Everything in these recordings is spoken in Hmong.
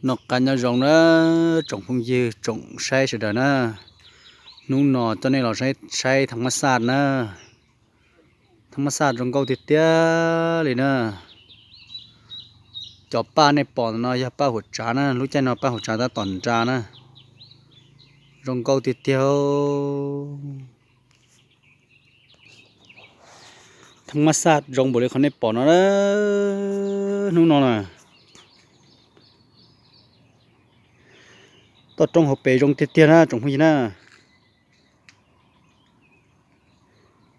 Noj qab nyob zoo na, tsoom phooj ywg tsoom saib sawv daws na. Hnub no coj nej los saib thaj mab xaj na. Thaj mab xaj zoo nkauj tiag tiag li na. Cov paj nej pom no yog paj huam tsav na, lub caij no paj huam tsav tab tom nra na. Zoo nkauj tiag tiag. Thaj mab xaj zoo npaum li qhov nej pom no, hnub no na. Toj roob hauv pes zoo tiag tiag na tsoom phooj ywg na.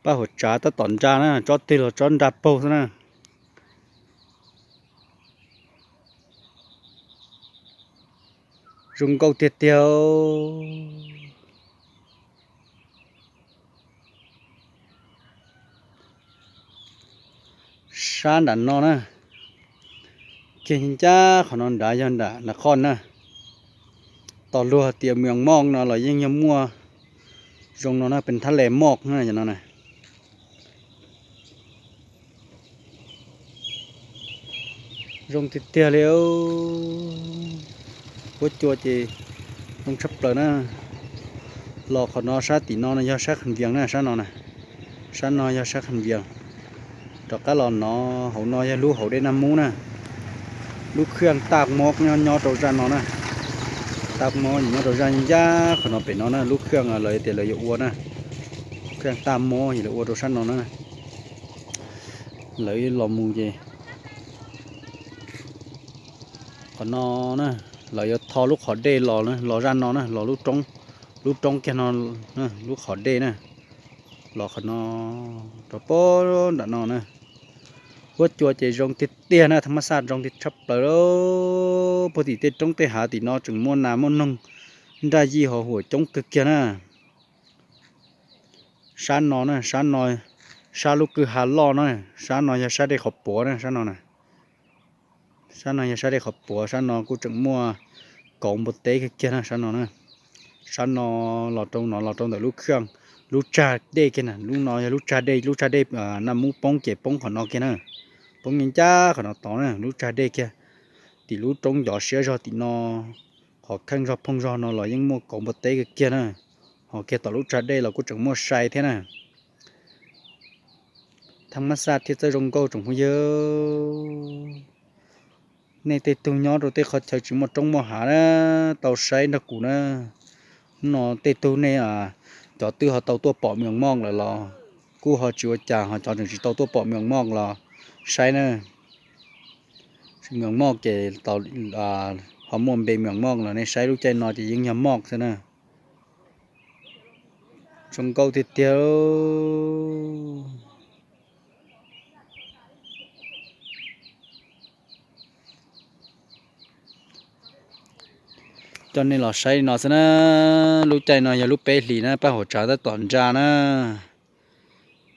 Paj huam tsav tab tom nra na, tsob twg los tsob nra paug xwb na. Zoo nkauj tiag tiag. Sab nram no na, kiag ncaj qhov no nrad yog nram na qhoj na. Tos luag tias Mws Moj no los yeej yog muaj zoo no na, pes thab les moj na no na. Zoo tiag tiag li. Huab cua ces zoo tshaj plaws na. Los qhov no sab tim no no yog sab Kham Vias na, sab no na. Sab no yog sab Kham Vias. Rov qab los no, hauv no yog lub hauv dej Naj Mub na. Lub khaj taj mob nyob nyob rau zaj no na. Taj mob nyob rau zaj ncaj qhov no pem no na, lub khaj lawv tias lawv yuav ua na. Khaj taj mob lawv ua rau sab no na. Lawv los mus ces qhov no na, lawv yuav tho lub qhov dej los los zaj no na, los lub roob, lub roob kiag no, lub qhov dej na, los qhov no rau pem nram no na. Huab cua ces zoo tiag tiag na, thaj mab xaj zoo tiag tshaj plaws. Puag tim tej roob tej hav tim no tseem muaj nas muaj noog, nraj yij hos huam coob kawg kiag na. Sab no na, sab no, sab lub kwj ha loj na, sab no yog sab dej qhov puav na, sab no na. Sab no yog sab dej qhov puav, sab no kuj tseem muaj kauv npua teb kawg kiag na, sab no na. Sab no los rau no los rau ntawm lub khaj, lub tsag dej kiag na, lub no yog lub tsag dej, lub tsag dej Naj Mub poob ces poob qhov no kiag na. Poob ncaj qhov no tod na, lub tsag dej kiag. Tim lub roob ncov siab zog tim no, qhov kheej zog phooj zog no los yeej muaj kauv npua teb kawg kiag na. Ho kiag tom lub tsag dej los kuj tseem muaj sai thiab na. Thaj mab xaj thiaj txawj zoo nkauj tsoom phooj ywg. Nej tej tug nyob rau tej qhov chaw tsis muaj roob muaj hav na, tau saib nrog kuv na. Hnub no tej tug nej, cov twb ho tau tuaj pom Mws Moj lawm los kuj ho tsis ua cas, ho cov tseem tsis tau tuaj pom Mws Moj los saib na. Mws Moj ces ho muaj npe Mws Moj los nej saib lub caij no ces yeej yog moj xwb na. Zoo nkauj tiag tiag. Coj nej los saib li no xwb na. Lub caij no yog lub peb hlis na, paj huam tsav tab tom nra na.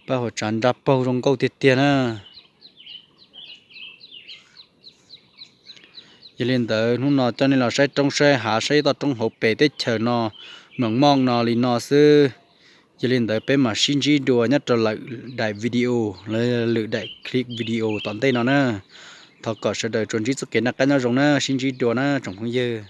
Paj huam tsav nra paug zoo nkauj tiag tiag na. Yog li ntawd hnub no coj nej los saib roob saib hav, saib toj roob hauv pes teb chaws no, Mws Moj no li no xwb. Yog li ntawd peb mam sib ntsib dua nyob rau lwm daim video, lwm daim clip video tom ntej no na. Thov kom sawv daws tsuas ntsib txoj kev noj qab nyob zoo na, sib ntsib dua na tsoom phooj ywg.